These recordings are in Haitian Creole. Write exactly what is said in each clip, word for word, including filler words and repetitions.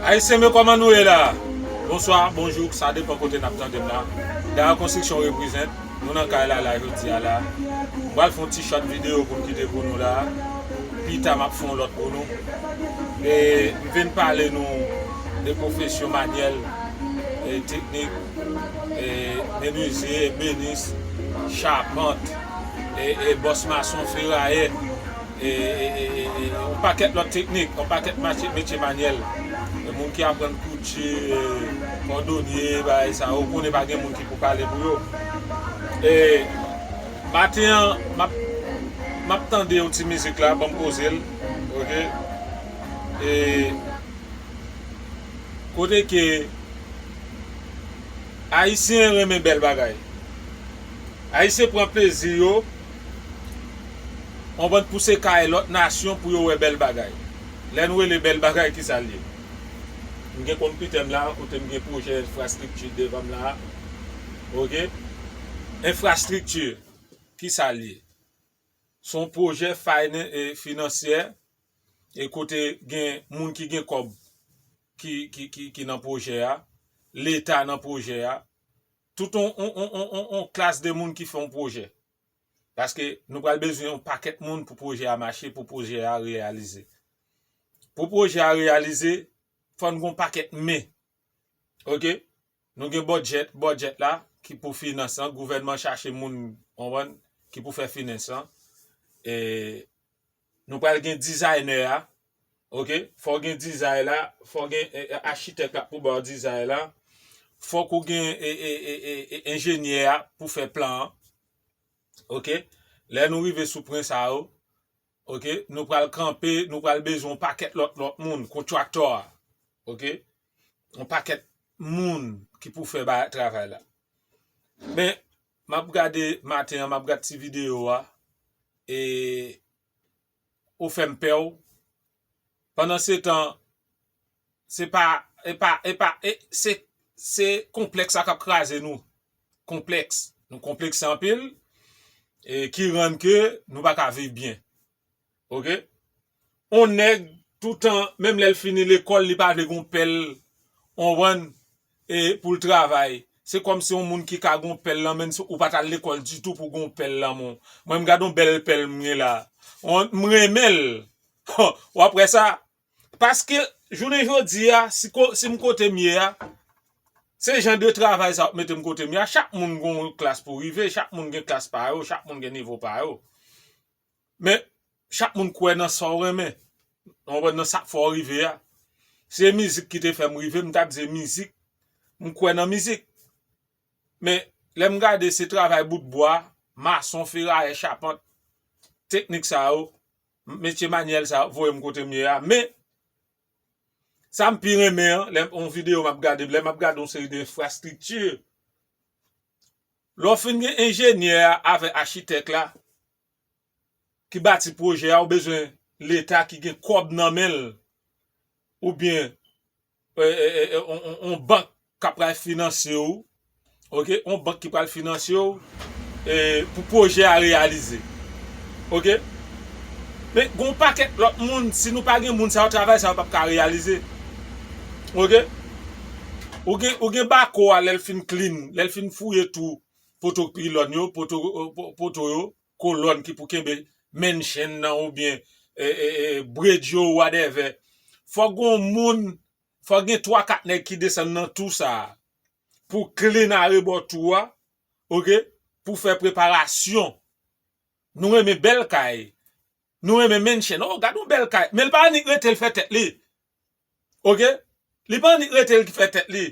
Ayisyen, men kòman nou ye la? Bonswa, bonjou, sa depann kote n ap tande m la. Dayè Konstriksyon reprezent, nou nan kay la, la, jodi a la. M pral fè yon ti short videyo pou m kite pou nou la. Pita, m ap fè yon lòt pou nou. E m vin pale nou de pwofesyon manyèl, e teknik, e menizye, ebenis, chapant, e, e bòs mason, ferayè, e, e, e, e, e yon pakèt lòt teknik, yon pakèt matye, metye manyèl. E moun ki aprann kouti, e, kòdonye, bagay sa, ou konnen pa gen moun ki pou pale pou yo. E maten an, m ap, m ap tande yon ti mizik la, ban m poze l, oke? E kote ke Ayisyen renmen bèl bagay. Ayisyen pran plezi yo, konprann, pouse kay lòt nasyon pou yo wè bèl bagay. Lè nou rele bèl bagay, ki sa l ye? M gen konpitè m la, kote m gen pwojè enfrastrikti devan m la. Oke? Enfrastrikti, ki sa l ye? Se yon pwojè finan-, e, finansyè, e kote gen moun ki gen kòb ki, ki, ki, ki nan pwojè a, Leta nan pwojè a, tout on, on, on, on, on, on klas de moun ki fè yon pwojè. Paske nou pral bezwen yon pakèt moun pou pwojè a mache, pou pwojè a reyalize. Pou pwojè a reyalize, fò n gen yon pakèt men. Oke? Nou gen budget, budget la, ki pou finans lan, gouvènman chache moun, konprann, ki pou fè finans lan. E nou pral gen dizayner a, oke? Fò gen dizay la, fò gen, e, e, achitèk la pou ba w dizay la. Fòk ou gen, e, e, e, e, e, enjenyè a pou fè plan an. Oke? Lè nou rive sou pwen sa yo, oke, nou pral kanpe, nou pral bezwen yon pakèt lòt, lòt moun, kontraktè a, oke? Yon pakèt moun ki pou fè ba-, travay la. Men, m ap gade maten an, m ap gade ti videyo a, e ou fè m pè w. Pandan se tan, se pa, e pa, e pa, e se, se konplèks la k ap kraze nou. Konplèks. Nou konplekse anpil, e ki rann ke nou pa ka viv byen. Oke? On nèg, toutan, menm lè l fini lekòl, li pa vle gon pèl, konprann, e pou l travay. Se kòmsi yon moun ki ka gon pèl lan men, ou pa t al lekòl ditou pou gon pèl lan men w. Mwen, m gade yon bèl pèl m gen la. On, m renmen l. W ap wè sa. Paske, jounen jodi a, si ko-, si m kote m ye a, se jan de travay sa w ap mete m kote m ye a. Chak moun gon klas pou rive, chak moun gen klas pa yo, chak moun gen nivo pa yo. Men, chak moun kwè nan sa w renmen. Ou konprann, nan sa k fè w rive a. Se mizik ki te fè m rive, m t ap di se mizik. M kwè nan mizik. Men, lè m gade se travay bout bwa, mason, ferayè, chapant, teknik sa yo, metye manyèl sa yo, voye m kote m ye a. Men, sa m pi renmen an, lè yon videyo m ap gade, lè m ap gade yon seri de enfrastrikti, lè w fin gen enjenyè a avèk achitèk la, ki bati pwojè a, ou bezwen Leta ki gen kòb nan men l, oubyen, e, e, e, e, on, on, on bank k ap pral finanse w, oke? On bank ki pral finanse w, e, pou pwojè a reyalize. Oke? Men, gon pakèt lòt moun, si nou pa gen moun sa yo, travay sa yo p ap ka reyalize. Oke? Ou gen, ou gen bako a, lè l fin clean, lè l fin fouye tou poto pilòn yo, poto, po-, poto yo, kolòn ki pou kenbe menchen nan oubyen, e, e, e, bridge yo, whatever. Fòk gon moun, fòk gen twa kat nèg ki desann nan tou sa a pou clean arebò tou a, oke, pou fè preparasyon. Nou renmen bèl kay, nou renmen menchen. Oh, gad yon bèl kay. Men l pa annik rete l fè tèt li. Oke? Li pa annik rete l ki fè tèt li.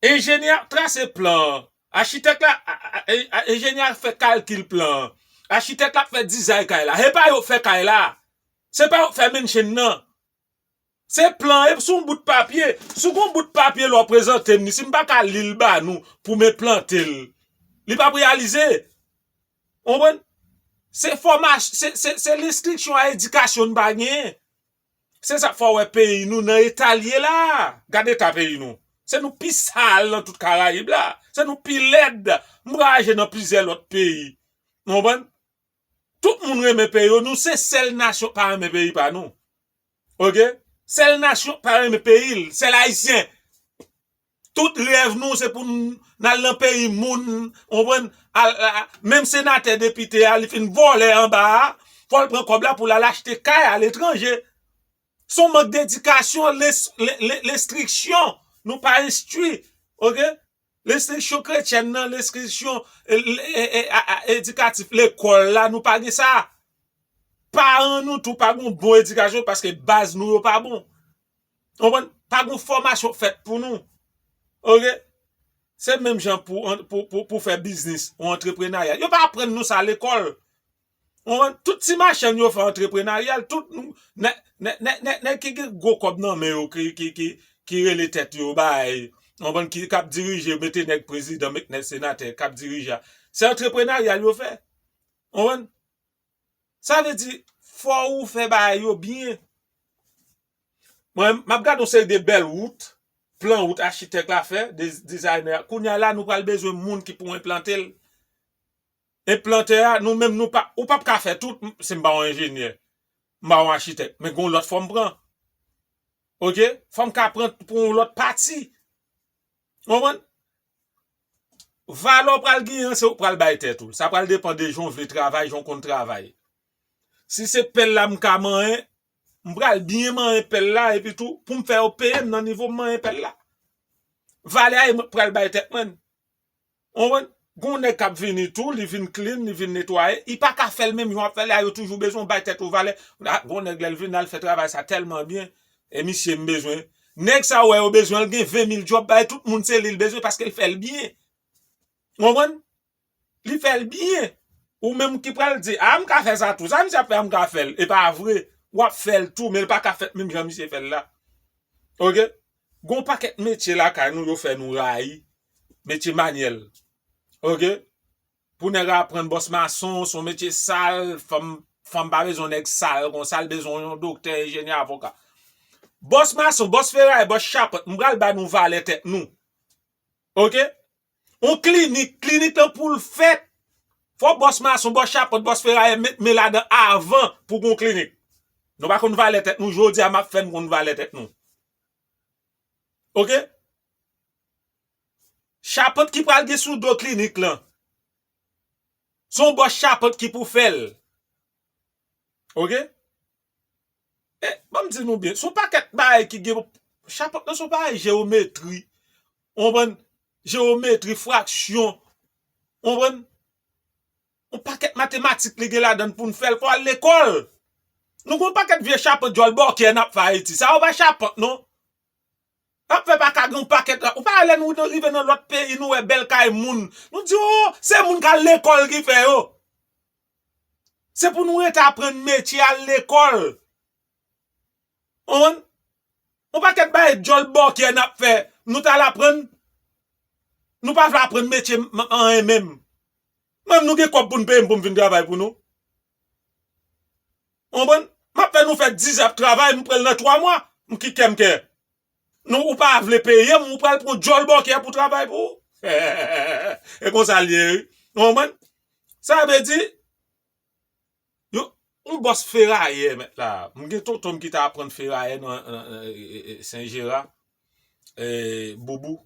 Enjenyè a trase plan an. Achitèk la, a, a, a, a, enjenyè a fè kalkil plan an. Achitèk la ap fè dizay kay la. Se pa yo k fè kay la. Se pa yo k fè menchen nan. Se plan, e sou yon bout papye. Si w gen yon bout papye lè w prezante m li, si m pa ka li l ba nou pou m enplante l, li p ap reyalize. Ou konprann? Se fòmas-, se, se, se lenstriksyon a edikasyon n pa genyen. Se sa k fè w wè peyi nou nan eta l ye la. Gad eta peyi nou. Se nou pi sal nan tout Karayib la. Se nou pi lèd. M vwayaje nan plizyè lòt peyi. Ou konprann? Tout moun renmen peyi yo. Nou se sèl nasyon k pa renmen peyi pa nou. Oke? Sèl nasyon k pa renmen peyi l, sèl Ayisyen. Tout rèv nou se pou n al nan peyi moun, w konprann? Al, a, menm senatè, depite a, li fin vòlè anba a, fò l pran kòb la pou l al achte kay aletranje. Se yon mank dedikasyon, lens-, le-, le-, lenstriksyon. Nou pa enstwi, oke? Lenstriksyon kretyèn nan, lenstriksyon, e, e, e, a, a, edikatif, lekòl la, nou pa gen sa. Paran nou tou pa gen bon edikasyon paske baz nou yo pa bon. Konprann? Pa gen fòmasyon fèt pou nou. Oke? Se menm jan pou, pou, pou, pou fè biznis, ou antreprenarya. Yo pa aprann nou sa lekòl. Ou konprann? Tout ti machann yo fè antreprenaryal, tout nou, nè, nè, nè, nè, nèg ki gen gwo kòb nan men yo, ki, ki, ki, ki rele tèt yo bay, ou konprann, ki, k ap dirije, mete nèg prezidan, mete nèg senatè, k ap dirije a. Se antreprenaryal yo fè. Ou konprann? Sa vle di, fò ou fè bagay yo byen. Mwen, m ap gade yon seri de bèl wout, plan wout achitèk la fè, de, dizayner. Kounye a la, nou pral bezwen moun ki pou enplante l. Enplantè a, nou menm, nou pa, ou p ap ka fè tout, m, si m pa yon enjenyè, m pa yon achitèk, men gen yon lòt fò m pran. Oke? Fò m ka pran pou yon lòt pati. Ou konprann? Valè w pral genyen an, se ou k pral bay tèt ou l. Sa pral depann de jan w vle travay, jan w konn travay. Si se pèl la m ka manyen, m pral byen manyen pèl la, epi tou, pou m fè yo peye m nan nivo m manyen pèl la. Valè a, e mwen k pral bay tèt mwen. Ou konprann? Gon nèg k ap vini tou, li vin clean, li vin netwaye, li pa ka fè l menm jan w ap fè l la, yo toujou bezwen w bay tèt ou valè. A, gon nèg lè l vin la, l fè travay sa tèlman byen, e misye m bezwen. Nèg sa w wè yo bezwen l, gen ven mil djòb, bay tout moun se li l bezwen paske l fè l byen. Ou konprann? Li fè l byen. Ou menm ki pral di, a, m ka fè sa tou. Sa misye ap fè a, m ka fè l. E pa vre. W ap fè l tou, men l pa ka fèt menm jan misye fè l la. Oke? Gon pakèt metye lakay nou, yo fè nou rayi. Metye manyèl. Oke? Pou nèg aprann bòs mason, se yon metye sal, fanm, fanm pa bezwen nèg sal konsa, l bezwen yon doktè, enjenyè, avoka. Bòs mason, bòs ferayè, bòs chapant, m pral ba nou valè tèt nou. Oke? Yon klinik, klinik lan pou l fèt, fò bòs mason, bòs chapant, bòs ferayè met men ladan avan pou gon klinik. Nou pa konn valè tèt nou, jodi a m ap fè n konn valè tèt nou. Oke? Chapant ki pral gen sou do klinik lan. Se yon bòs chapant ki pou fè l. Oke? E, ban m di nou byen, se yon pakèt bagay ki gen, chapant lan se yon bagay jewometri. Ou konprann? Jewometri, fraksyon. Ou konprann? Yon pakèt matematik li gen ladan l pou n fè l, fò al lekòl. Nou gen yon pakèt vye chapant djòl bòkyè n ap fè Ayiti. Sa yo pa chapant, non. N ap fè pa ka gen yon pakèt la. Ou pa wè lè nou rive nan lòt peyi, nou wè bèl kay moun. Nou di, o, se moun k al lekòl ki fè yo. Se pou nou rete aprann metye, al lekòl. Ou konprann? Yon pakèt bagay djòl bòkyè n ap fè. Nou t al aprann, nou pa vle aprann metye m, anyen menm. Menm nou gen kòb pou n peye m pou m vin travay pou nou. Ou konprann? M ap fè nou fè diz ap travay, m pran l nan twa mwa, m ki kè m kè. Nou, ou pa vle peye m, ou pral pran djòl bòkyè pou travay pou ou. E konsa l ye, wi. Ou konprann? Sa vle di, yo, yon bòs ferayè, mèt la. M gen tonton m ki ta aprann ferayè nan, nan, nan, e, e, e, Sen Jera. E, Boubou.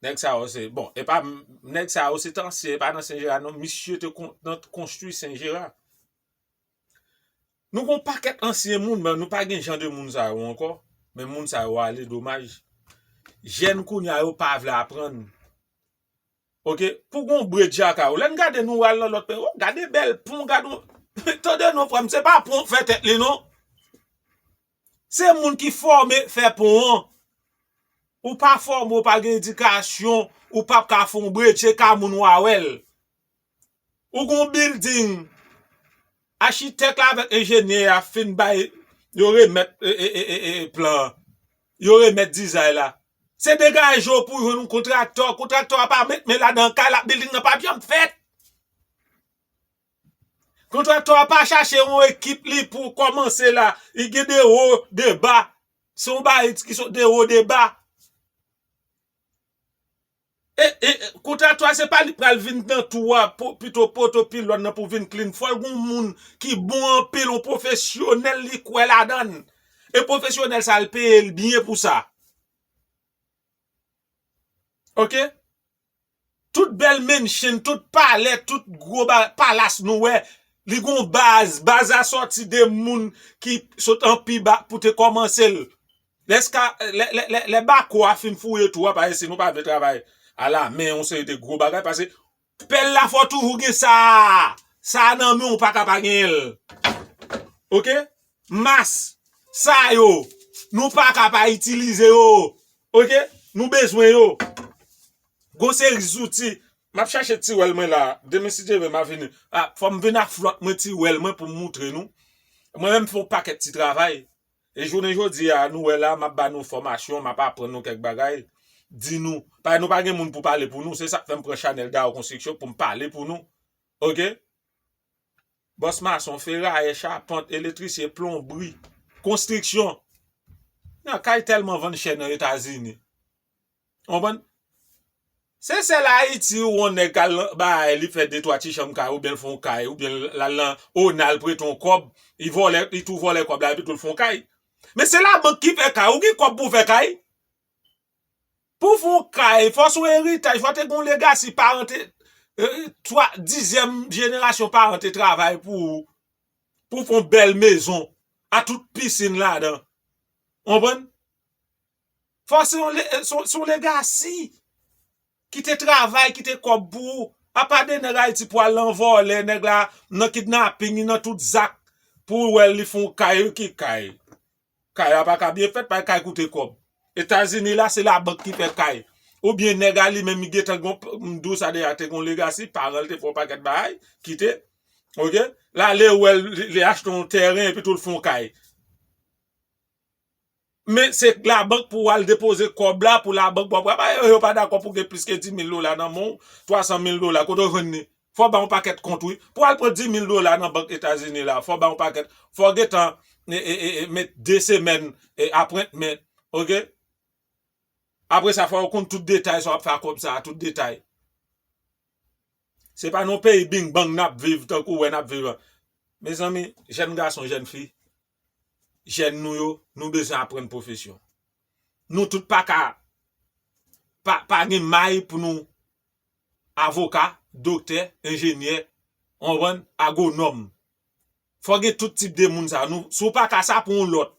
Nèg sa yo se, bon, e pa, nèg sa yo se t ansyen, e pa nan Sen Jera, non. Misye te kon-, nan konstwi Sen Jera. Nou gon pakèt ansyen moun, men nou pa gen jan de moun sa yo ankò. Men moun sa yo ale, domaj. Jèn kounye a yo pa vle aprann. Oke? Pou gon bredjaka yo. Lè n gade nou al nan lòt peyi, o, gade bèl pon, gade yon, tande non, frè m, se pa pon k fè tèt li, non. Se moun ki fòme fè pon an. Ou pa fòme, ou pa gen edikasyon, ou p ap ka fè yon bredje ka moun w a wè l. Ou gon bilding, achitèk la avèk enjenyè a fin bay, yo remèt, e, e, e, e, e, plan an. Yo remèt dizay la. Se degaje w pou jwenn yon kontraktè. Kontraktè a pa met men ladan kay la, bilding nan p ap janm fèt. Kontraktè a pa chache yon ekip li pou kòmanse la. Li gen de wo, de ba. Se yon bagay ki sot de wo, de ba. E, e, e, kontraktè a se pa li pral vin nan twou a, po-, pito poto pilòn nan pou vin clean. Fò l gon moun ki bon anpil, yon pwofesyonèl, li kwè ladan l. E pwofesyonèl sa, l peye l byen pou sa. Oke? Tout bèl mansion, tout palè, tout gwo ba- palas nou wè, li gon baz. Baz la sòti de moun ki sot an pi ba pou te kòmanse l. Lè ska- lè, lè, lè, lè bako a fin fouye twou a, paske si nou pa vle travay alamen, yon seri de gwo bagay, paske pèl la fò toujou gen sa. Sa nan men w pa ka pa genyen l. Oke? Mas sa yo, nou pa ka pa itilize yo. Oke? Nou bezwen yo. Gon seri zouti. M ap chache tiwèl mwen la. Demen si Dye vle m ap vini. Ah, fò m vin ak flòt mwen, tiwèl mwen pou m moutre nou. Mwen menm fè yon pakèt ti travay. E jounen jodi a, nou wè la, m ap ba nou fòmasyon, m ap aprann nou kèk bagay. Di nou, pa, nou pa gen moun pou pale pou nou. Se sa k fè m pran chanèl Dao Konstriksyon pou m pale pou nou. Oke? Bòs mason, ferayè, chapant, elektrisyen, plonbri, konstriksyon. Nan kay tèlman vann chè nan Etazini. Konprann? Se sèl Ayiti ou yon nèg k al bay, li fè de twa ti chanm kay, oubyen l fè yon kay, oubyen l al nan ona, l prete yon kòb, li vòlè, li tou vòlè kòb la, epi tou l fè yon kay. Men se labank ki fè kay, ou gen kòb pou w fè kay? Pou w fè yon kay, fò se yon eritaj, fò te gen yon legasi paran te, eh, twa, dizyèm jenerasyon paran te travay pou ou, pou w fè yon bèl mezon, a tout pisin ladan. Konprann? Fò se yon le- se yon- se yon legasi ki te travay, ki te kòb pou ou. Apa de nèg Ayiti pou al nan vòlè, nèg la nan kidnaping, li nan tout zak, pou w wè li fè yon kay, ki kay? Kay la pa ka byen fèt, pa kay koute kòb. Etazini la, se labank ki fè kay. Oubyen nèg a li menm, li gentan gon, m di w sa deja, te gon legasi, paran l te fè yon pakèt bagay, kite, oke? L ale wè l, li, li achte yon tèren, epi tou l fè yon kay. Men se labank pou w al depoze kòb la, pou labank pou w ap, yo, yo pa dakò pou gen plis ke dis mil dola nan men w, twa san mil dola, kote w jwenn li? Fò w ba yon pakèt kont, wi. Pou w al pran dis mil dola nan bank Etazini la, fò w ba yon pakèt, fò w gentan, e, e, e, e, met de semèn, e, apwentman, oke? Apre sa, fò w konn tout detay sa w ap fè a kòb sa a, tout detay. Se pa nan peyi bing bang n ap viv, tankou w wè n ap viv an. Mezanmi, jèn gason, jèn fi, jèn nou yo, nou bezwen aprann pwofesyon. Nou tout pa ka, pa, pa gen may pou nou avoka, doktè, enjenyè, w konprann, agwonòm. Fò gen tout tip de moun sa. Nou, si w pa ka sa, pran yon lòt.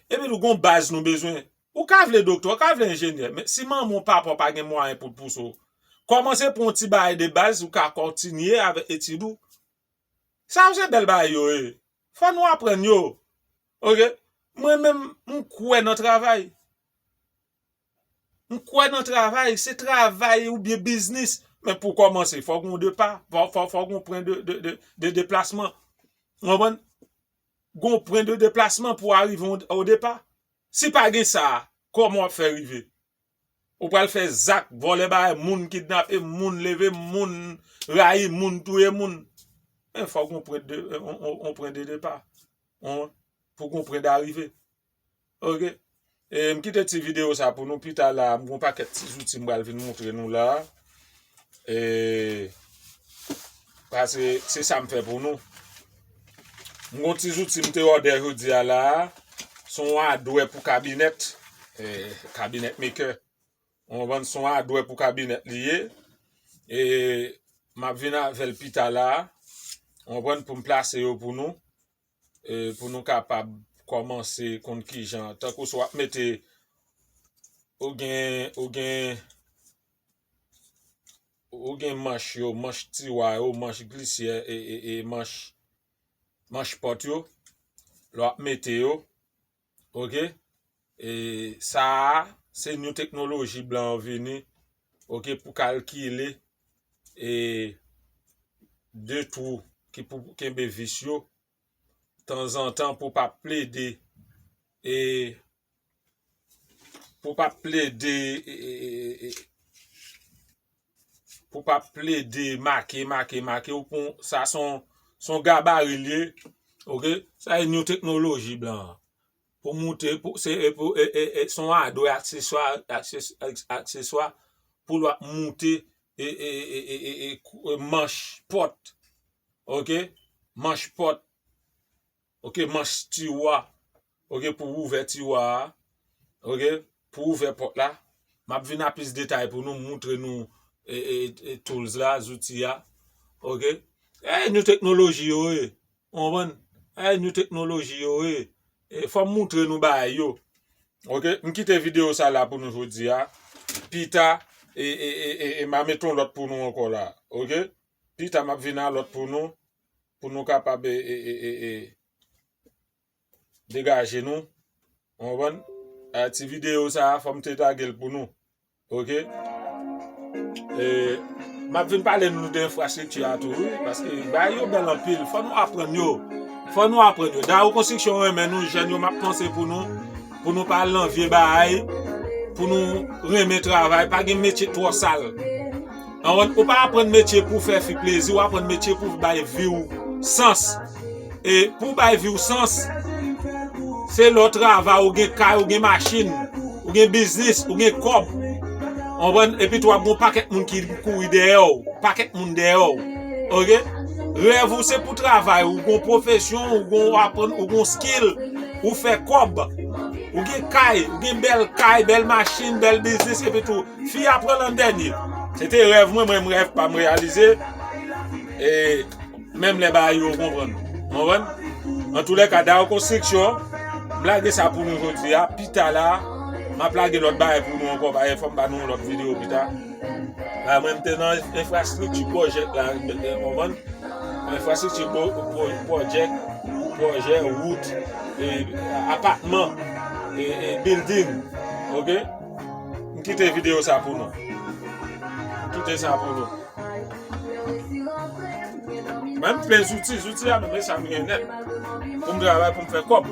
Epi tou gon baz nou bezwen. Ou ka vle doktè, ou ka vle enjenyè, men si manman w, papa w pa gen mwayen pou l pouse w, kòmanse pran yon ti bagay de baz, ou ka kontinye avèk etid ou. Sa yo se bèl bagay yo ye. Fò nou aprann yo. Oke? Mwen menm, m kwè nan travay. M kwè nan travay, se travay oubyen biznis. Men pou kòmanse, fò gen yon depa, fò, fò, fò gen yon pwen de, de, de, de deplasman. Ou konprann? Gen yon pwen de deplasman pou w arive o, o depa. Si pa gen sa, kòman w ap fè rive? Ou pral fè zak, vòlè bagay moun, kidnape moun, leve moun, rayi moun, touye moun. Men fò gen yon pwen de, yon, yon, yon pwen de depa. Yon, pou gen yon pwen darive. Oke. E, m kite ti videyo sa pou nou. Pita la, m gen yon pakèt ti zouti m pral vin montre nou la. E, paske se sa m fè pou nou. M gen yon ti zouti m te òdè jodi a la. Se yon adwè pou kabinèt. E, kabinèt maker. Ou konprann, se yon adwè pou kabinèt li ye. E, m ap vin avè l pita la. Ou konprann, pou m plase yo pou nou. E, pou nou kapab kòmanse konn kijan. Tankou si w ap mete, ou gen, ou gen, ou gen manch yo, manch tiwa yo, manch glisyè, e, e, e manch, manch pòt yo. Lè w ap mete yo, oke? E sa a, se new teknoloji blan an vini, oke, pou kalkile, e de twou ki pou kenbe vis yo, tanzantan pou pa plede, e pou pa plede, e, e, e, e, pou pa plede make, make, make, ou pran, sa se yon, se yon gabari l ye, oke? Sa se new teknoloji blan an. Pou moute, pou, se, e, pou, e, e, e, se yon adwè akseswa, akses-, aks-, akseswa, pou l ap moute, e, e, e, e, e, e, kou-, e, manch pòt, oke? Manch pòt, oke? Manch tiwa, oke, pou ouvè tiwa a, oke, pou ouvè pòt la. M ap vin a plis detay pou nou, moutre nou e, e, e tools la, zouti a. Oke? E new teknoloji yo ye. Ou konprann? E new teknoloji yo ye. E fò m moutre nou bagay yo. Oke? M kite videyo sa la pou nou jodi a. Pita, e, e, e, e, e m a met yon lòt pou nou ankò la. Oke? Pita, m ap vin a lòt pou nou, pou nou kapab, e, e, e, e, e, degaje nou. Ou konprann? A, ti videyo sa a, fò m te tage l pou nou. Oke? E, m ap vin pale nou de enfrastrikti a tou, wi, paske bagay yo bèl anpil. Fò nou aprann yo. Fò nou aprann yo. Dawo Konstriksyon renmen nou, jèn yo, m ap panse pou nou, pou nou pa al nan vye bagay, pou nou renmen travay, pa gen metye twò sal. Anprann, ou pa aprann metye pou fè fi plezi, ou aprann metye pou bay vi w sans. E pou bay vi w sans, se lè w travay, ou gen kay, ou gen machin, ou gen biznis, ou gen kòb. Anprann, epi tou w ap gen yon pakèt moun ki kouri dèyè w, pakèt moun dèyè w. Oke? Rèv ou se pou travay, ou gen yon pwofesyon, ou gen yon aprann, ou gen yon skill, ou fè kòb. Ou gen kay, ou gen bèl kay, bèl machin, bèl biznis, epi tou, fi a pran l an dènye. Se te rèv mwen, mwen, m rèv pa m reyalize. E menm lè bagay yo konprann. Konprann? Antoulèka, Dawo Konstriksyon, m lage sa pou nou jodi a. Pita la, m ap lage lòt bagay pou nou ankò. Bagay, fò m ba nou yon lòt videyo pita. La, mwen, m te nan enfrastrikti pwojè la, konprann? Enfrastrikti pwo-, pwo-, pwojè, pwojè, wout, e, apatman, e, e, building. Oke? M kite videyo sa pou nou. M kite sa pou nou. Mwen, m plen zouti, zouti a, men sa m gen nèt. Pou m travay, pou m fè kòb.